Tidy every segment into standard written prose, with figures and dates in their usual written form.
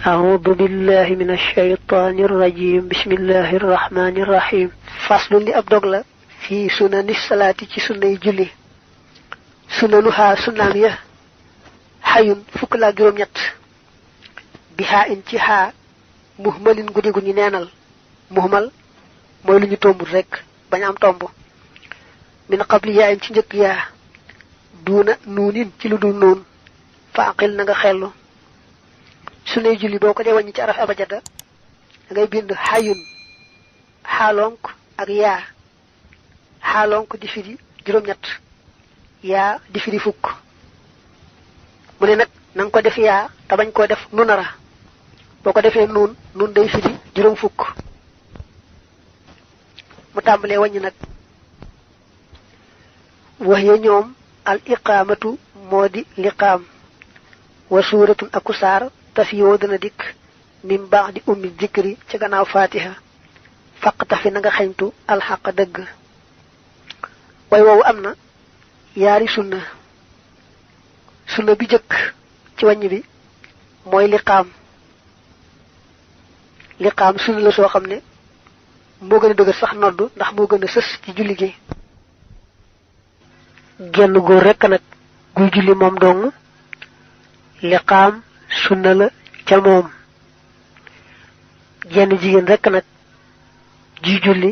أعوذ بالله من الشيطان الرجيم بسم الله الرحمن الرحيم فصل لأبدغ في سنن الصلاة سنة جلي سننها سنانية حي فكلا جروم يت بها انتها مهمل غدي غني نينال مهمل موي لوني تومب رek bañ am tomb min qabli ya ci ñëk ya duna nunin ci ludul non faqil na nga xellu suné julli boko dé wañi ci araf abajada ngay bind hayun halonk ak ya halonk di firi juroom ñett ya di firi fukk mune nak nang ko def ya ta bañ ko def nunara boko defé nun day firi juroom fukk mu tambalé wañi nak wahya ñoom al iqamatu modi liqam wa suratun akusar tafiyo dana dik min ba'di ummi dhikri ci gannaaw fatiha faqta fi nga xayntu al haqq deug way wowu amna yaari sunna bi jëk ci wañi bi moy liqam sunna la so xamne mo gëna dëgg sax noddu ndax mo gëna sess ci julli gi genn goor rek nak guy julli mom dong liqam sunna la ca mom jenn jigen rek nak ji julli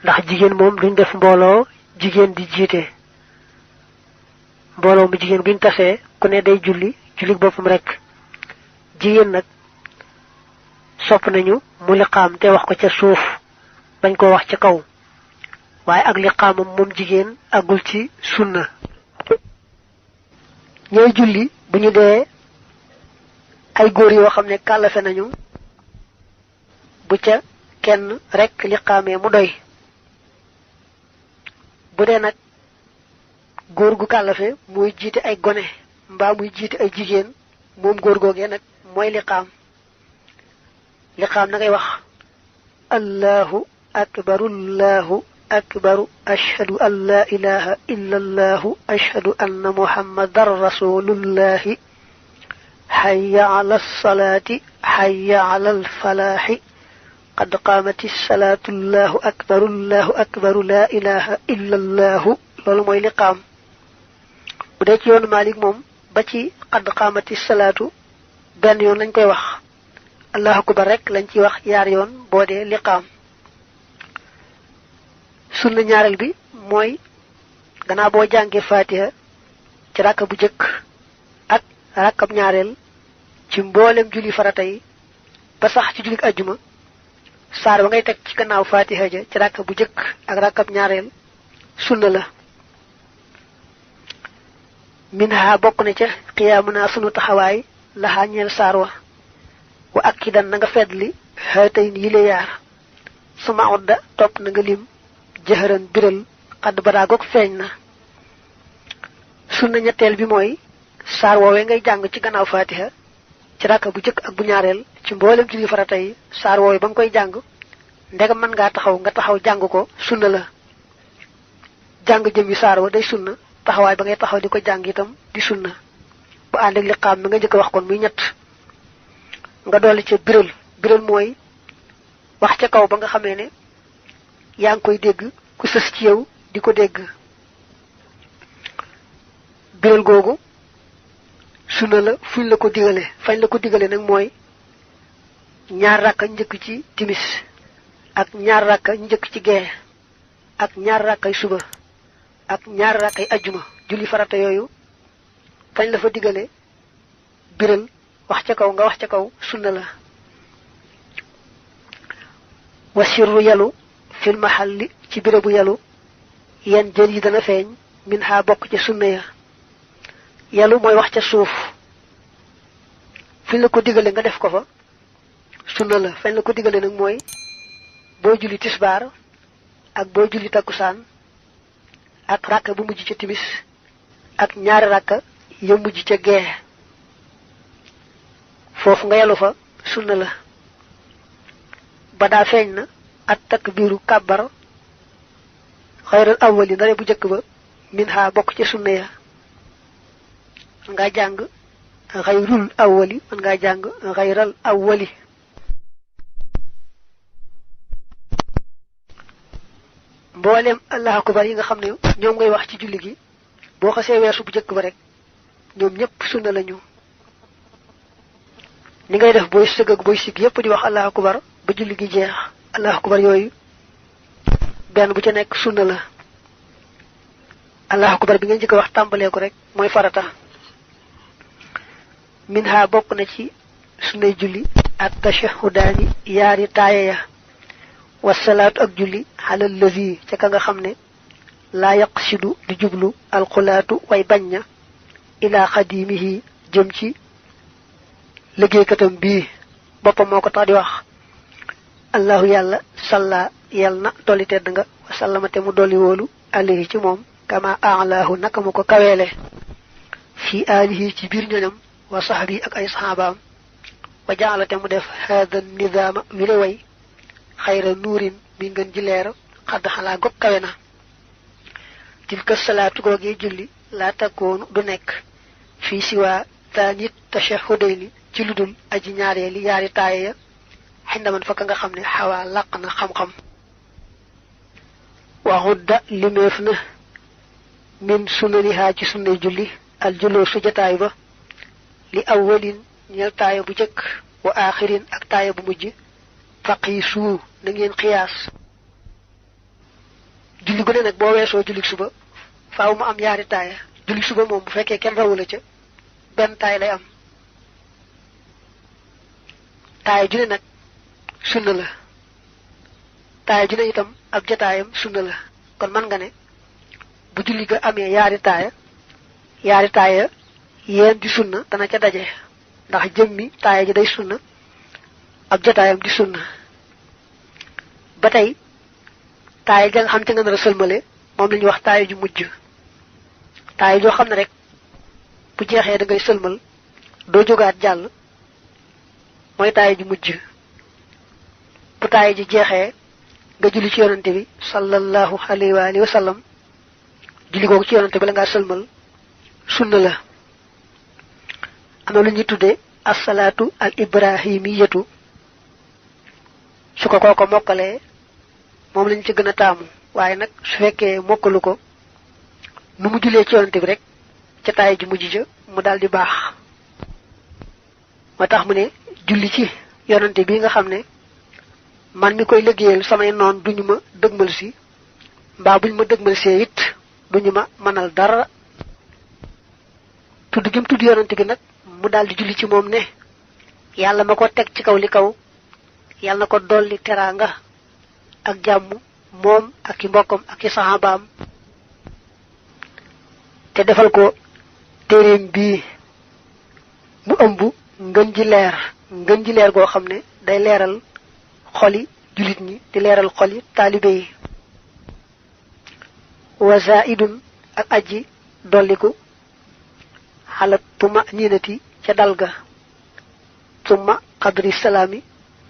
ndax jigen mom duñ def mbolo jigen di jité mbolo mu jigen buñ tassé ku ne day julli bopum rek jigen nak sopp nañu mu liqam te wax ko ca suuf bañ ko wax ca kaw waye ak liqamam mom jigen agul ci sunna ñoy julli buñu dé ay goor yo xamné kalafé nañu bu ca kenn rek liqamé mu doy bu dé nak goor gu kalafé moy jité ay goné mba muy jité ay jigen mom goor gogé nak moy liqam na ngay wax allahu akbar ashhadu an la ilaha illa allah ashhadu anna muhammadar rasulullah hayya 'alas salati hayya 'alal falahi qad qamatis salatu allahu akbar la ilaha illa allah lolu moy liqam bu dé ci yoonu malik mom ba ci qad qamatis salatu ben yoon lañ koy wax allahu akbar rek lañ ci wax yaar yoon bo dé liqam sunna ñaaral bi moy gana bo jangé fatiha ci rakka bu jëk ak rakkab ñaarel ci mbolem julli farata yi ba sax ci julli aljuma saar ba ngay tek ci gannaaw fatiha ja ci rakka bu jëk ak rakkab ñaarel sunna la minha bokku na ca qiyamuna sunu taxaway la hañel sarwa wa akidan nga fedli hatayn yile yaar suma odda top na nga lim jahran biral qad baragok feñna sunna ñettel bi moy sar wowe ngay jang ci gannaaw fatiha ci rakka bu jëk ak bu ñaarel ci mbolem julli farata yi sar wowe bang koy jang ndega man nga taxaw jang ko sunna la jang jëm yu sar wo day sunna taxaway ba ngay taxaw diko jang itam di sunna bu and ak liqam nga jëk wax kon muy ñett nga doli ci biral moy wax ca kaw ba nga xamé né yang koy dégg ku sës ci yow diko dégg biral gogu sunna la fuñ la ko digalé fañ la ko digalé nak moy ñaar rakka ñëk ci timis ak ñaar rakka ñëk ci gée ak ñaar rakkay suba ak ñaar rakkay aljuma julli farata yoyu fañ la fa digalé biral wax ca kaw nga wax ca kaw sunna la wasirru yalu fil mahalli ci birebu yalu yan jël dana feñ min ha bok ci sunna ya yalu moy wax ca suuf fi la ko digalé nga def ko fa sunna la fañ la ko digalé nak moy bo julli tisbar ak bo julli takusan ak rakka bu mujj ci timis ak ñaari rakka ya mujj ci gée fofu nga yalu fa sunna la bada feñ na at takbiru kabbar khairal awwali dara bu jëk ba minha bok ci sunna ya nga jang ghayrul awwali man nga jàng ghayral awwali mboolem allahu akbar yi nga xam ne ñoom ngay wax ci julli gi boo xasee weesu bu jëkk ba rek ñoom ñëpp sunna lañu ni ngay def booy sëgg ak booy sig yépp di wax allahu akbar ba julli gi jeex allahu akbar yooyu benn bu ci nekk sunna la allahu akbar bi ngeen jëkk wax tàmbalee ko rek mooy farata minha bokk na ci sunnay julli at tashahhudaani yaari taaya ya wasalaatu ak julli xalal lazi ca ka nga xam ne laa yaqsidu di jublu alxulaatu way bañ na ilaa xadimihi jëm ci liggéeykatam bii boppam moo ko tax di wax allahu yàlla salla yal na dolli tedd nga wasallamate mu dolli wóolu alayhi ci moom kama alaahu naka mu ko kaweele fi alihi ci biir ñoñam wa sahbi ak ay sahabaam wa jaalate mu def hada nizaama wile way xayra nuurin mi ngeen ji leer xadd xalaa gog kawe na tilka salaatu googee julli laa takkoonu du nekk fii siwaa taanit tashahhudayni ci ludul aji ñaareeli yaari taaye ya xindaman fa ka nga xam ne xawaa làq na xam-xam waxudda limeef na min sunanihaa ci sunnay julli al juloo su jataay ba li awwalin ñeel taaya bu jëkk wa aaxirin ak taaya bu mujj faqiisu na ngeen xiyaas julli gu ne nag boo weesoo julli suba faaw mu am yaari taaya julli suba moom bu fekkee kenn rawula ca benn taaya lay am taaya ju ne nag sunna la taaya ju ne itam ab jataayam sunna la kon man nga ne bu julli ga amee yaari taaya yéen di sunna dana ca daje ndax jëmmi taaya ji day sunna ab jataayam di sunna ba tey taaya ja nga xam te nga nar a sëlmale moom la ñuy wax taaya ju mujj taaya joo xam ne rek bu jeexee da ngay sëlmal doo jógaat jàll mooy taaya ju mujj bu taaya ji jeexee nga julli ci yonante bi sallallahu alayhi wa alihi wa sallam julli googu ci yonante bi la ngaa sëlmal sunna la am na lu ñuy tuddee asalaatu al ibrahimiyatu su ko kooko mokkalee moom lañ ci gën a taamu waaye nag su fekkee mokkalu ko nu mu jullee ci yonante bi rek ca taaya ji mujj ja mu daal di baax moo tax mu ne julli ci yonante bi nga xam ne man mi koy liggéeyal samay noon duñu ma dëgmal si mbaa buñ ma dëgmal see it duñu ma mënal dara tudd gi mu tudd yonante bi nag mu daal di julli ci moom ne yàlla ma ko teg ci kaw li kaw yàlla na ko dolli teraanga ak jàmm moom ak i mbokkam ak i saxaabaam te defal ko téeréem bii mu ëmb ngën ji leer goo xam ne day leeral xoli jullit ñi di leeral xoli taalibe yi wa zaidun ak aji dolliku xalat tuma niinati ca dal ga tuma xadri salaami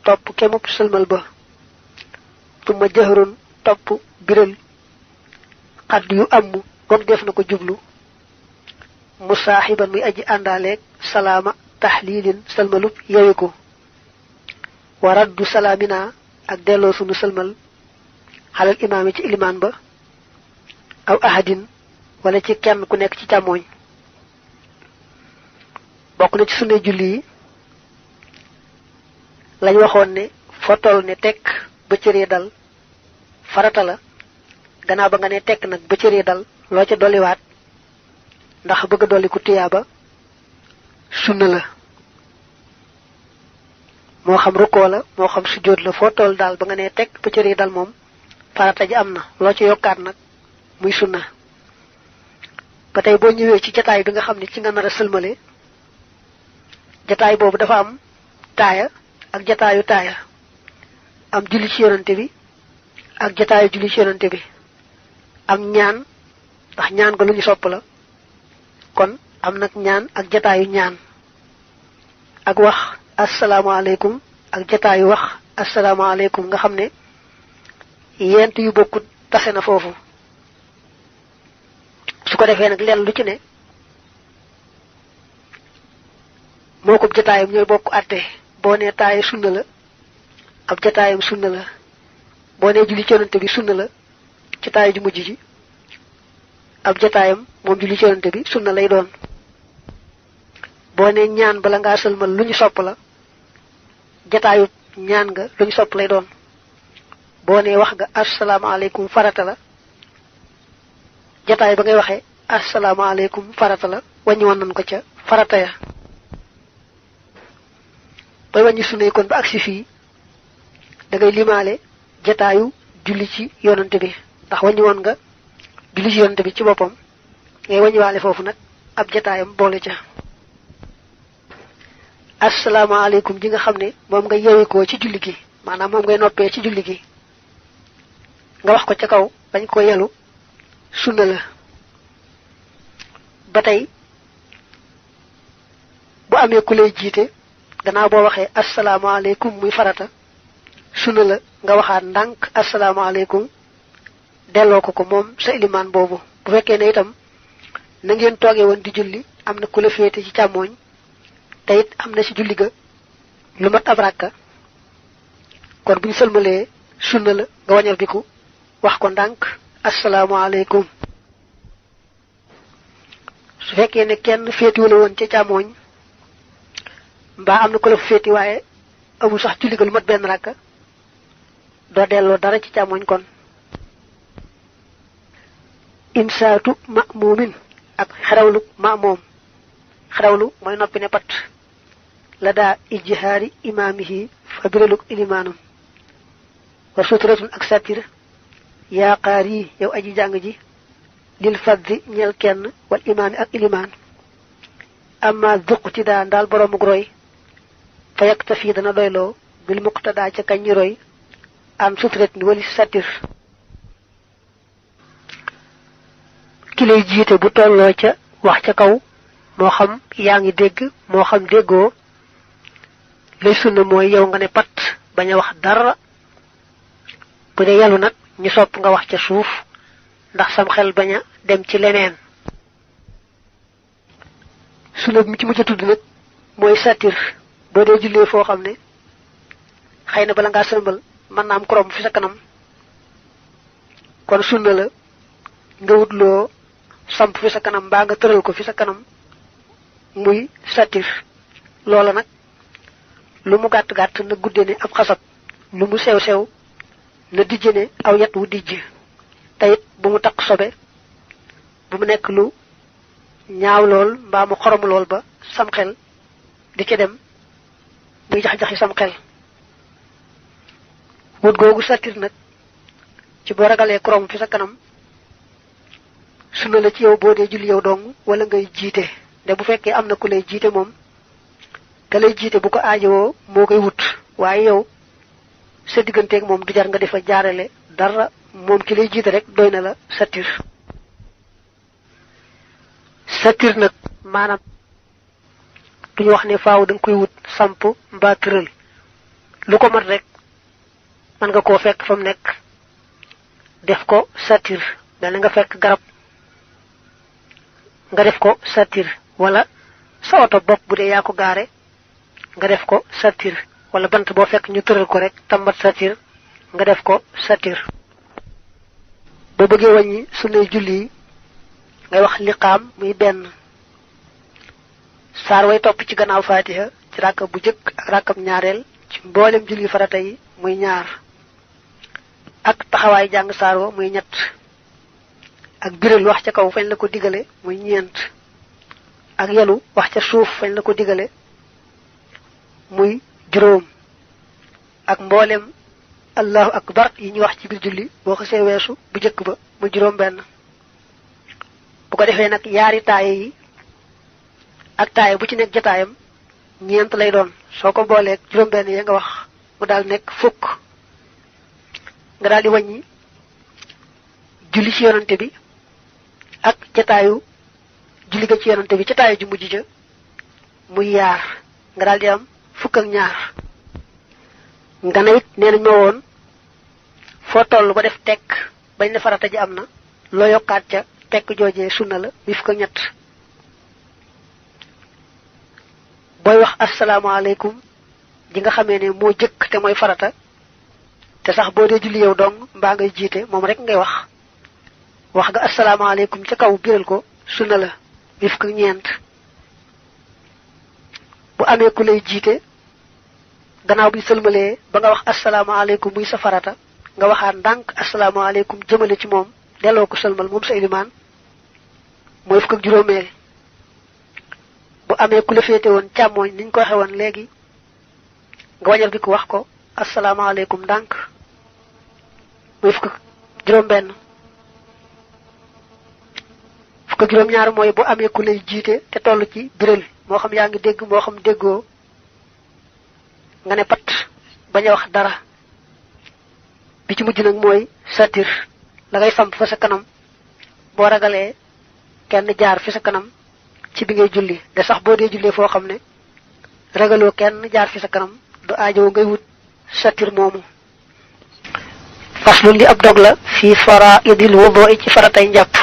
topp kemub sëlmal ba tuma jahrun topp biral xadd yu amm goog def na ko jublu musaaxiban muy aji àndaaleeg salaama taxliilin sëlmalub yewiku wa raddu salaamina ak delloo sunu sëlmal xalal imaami ci ilimaan ba aw ahadin wala ci kenn ku nekk ci càmmooñ bokk na ci sunne julli yi lañ waxoon ne foo toll ne tekk ba cëree dal farata la gannaaw ba nga ne tekk nag ba cëree dal loo ca dolliwaat ndax bëgg a dolli ku tiyaaba sunna la moo xam rukkoo la moo xam sujjóot la foo toll daal ba nga ne tekk ba cëree dal moom farata ji am na loo ca yokkaat nag muy sunna ba tey boo ñëwee ci jataay bi nga xam ne ci nga nar a sëlmale jataay boobu dafa am taaya ak jataayu taaya am julli ci yonante bi ak jataayu julli ci yonante bi am ñaan ndax ñaan nga lu ñu sopp la kon am nag ñaan ak jataayu ñaan ak wax asalaamaaleykum ak jataayu wax asalaamaaleykum nga xam ne yent yu bokkut tase na foofu su ko defee nag leen lu ci ne moko jotaayam ñoy bokku atté bo né taay sunna la ab jotaayam sunna la bo né julli ci yonante bi sunna la ci taay ju mujj ji ab jotaayam mom julli ci yonante bi sunna lay doon bo né ñaan bala nga selmal luñu sopp la jotaayu ñaan nga luñu sopp lay doon bo né wax nga assalamu alaykum farata la jotaay ba ngay waxé assalamu alaykum farata la wañu won nañ ko ca farata ya bay wañu suné kon ba aksi fi da ngay limalé jotaayu julli ci yonante bi ndax wañu won nga julli ci yonante bi ci bopam ngay wañu walé fofu nak ab jotaayam bolé ca assalamu alaykum ji nga xamné mom nga yewé ko ci julli gi manam mom ngay noppé ci julli gi nga wax ko ca kaw bañ ko yelu sunna la batay bu amé ku lay jité gannaaw bo waxé assalamu alaykum muy farata sunna la nga waxaat ndank assalamu alaykum delo ko mom sa iliman bobu bu fekké né itam na ngeen togué won di julli amna ku la fété ci chamoñ tayit amna ci julli ga lu mat ab rakka kon buñ selmalé sunna la nga wañal biku wax ko ndank assalamu alaykum su fekkee ne kenn féeti wala woon ca càmmooñ mbaa am na ko la féeti waaye amul sax julli ga lu mat benn rakka doo delloo dara ci càmmooñ kon insaatu ma'mumin ak xerawlu ma'mum xerawlu mooy noppi ne pat la daa ijhaari imaamihi fa biraluk ilimaanum wa sutratun ak satir yaa qaari yow aji jàng ji lil faddi ñel kenn wal imaami ak ilimaan amma duqtida ndal borom groy fa yaktafi dana doylo bil muqtada ca kañ roy am sutret ni wali satir ki lay jité bu tollo ca wax ca kaw mo xam yaangi dégg mo xam déggo lay sunna moy yow nga ne pat baña wax dara bu dé yalu nak ñu sopp nga wax ca suuf ndax sam xel baña dem ci leneen sunna mi ci mu ca tudd nak moy satir bo dé julé fo xamné xeyna bala nga sëmbal man na am krom fi sa kanam kon sunna la nga wutlo samp fi sa kanam ba nga teural ko fi sa kanam muy satir lola nak lu mu gatt gatt na guddene ab xassab lu mu sew sew na dijjene aw yat wu dijj tayit bu mu tak sobe bu mu nek lu ñaaw lool mbaa mu xorom lool ba sam xel di ci dem muy jax jaxi sam xel wut googu satir nak ci bo ragalé krom fi sa kanam sunna la ci yow bo dé julli yow dong wala ngay jité dé bu fekké amna ku lay jité mom ka lay jité bu ko aajo mo koy wut waye yow sa digënté ak mom du jar nga defa jaarale dara mom ki lay jité rek doyna la satir satir nak manam duñu wax né faaw dang koy wut samp mba teural lu ko mat rek man nga ko fekk fam nek def ko satir dal nga fekk garab nga def ko satir wala sa auto bop budé ya ko garé nga def ko satir wala bant bo fekk ñu teural ko rek tambat satir nga def ko satir bo bëggé wañi suñu julli ngay wax liqam muy ben sar way top ci gannaaw fatiha ci rakka bu jëk ak rakkam ñaarel ci mbolem julli farata yi muy ñaar ak taxaway jang saro muy ñett ak biral wax ca kaw fañ la ko digalé muy ñent ak yalu wax ca suuf fañ la ko digalé muy juroom ak mbolem allahu akbar yi ñu wax ci bir julli bo xé wessu bu jëk ba mu juroom ben bu ko defé nak yaari taay yi ak taay bu ci nek jotaayam ñent lay doon soko bolé juroom ben ya nga wax mu dal nek fukk nga dal di wañi julli ci yonante bi ak jotaayu julli ga ci yonante bi ci taayu ju mujj ja muy yaar nga dal di am fukk ak ñaar nga nayit nenañ ma won fo tollu ba def tek bañ na farata ji amna lo yokkat ca tek jojé sunna la mi fukk ak ñett boy wax assalamu alaykum di nga xamé né mo jëk té moy farata té sax bo dé julli yow dong mba ngay jité mom rek ngay wax nga assalamu alaykum ci kaw biral ko sunna la def ko ñent bu amé ku lay jité gannaaw bi sëlmalé ba nga wax assalamu alaykum muy sa farata nga waxaat ndank assalamu alaykum jëmele ci mom delo ko sëlmal mom sa iliman moy fuk ak juromel bu amé ku la fété won chamoy niñ ko xewon légui nga wañal bi ko wax ko assalamu alaykum ndank moy fuk jurom ben fuk ak jurom ñaar moy bu amé ku lay jité té tollu ci biral mo xam yaangi dégg mo xam déggo nga né pat baña wax dara bi ci mujj nak moy satir la ngay samp fa sa kanam bo ragalé kenn jaar fi sa kanam ci bi ngay julli de sax bo dé julli fo xamné ragalo kenn jaar fi sa kanam du aajo ngay wut satir momu faslu li ab dog la fi fara'idil wudu'i ci faratay njàpp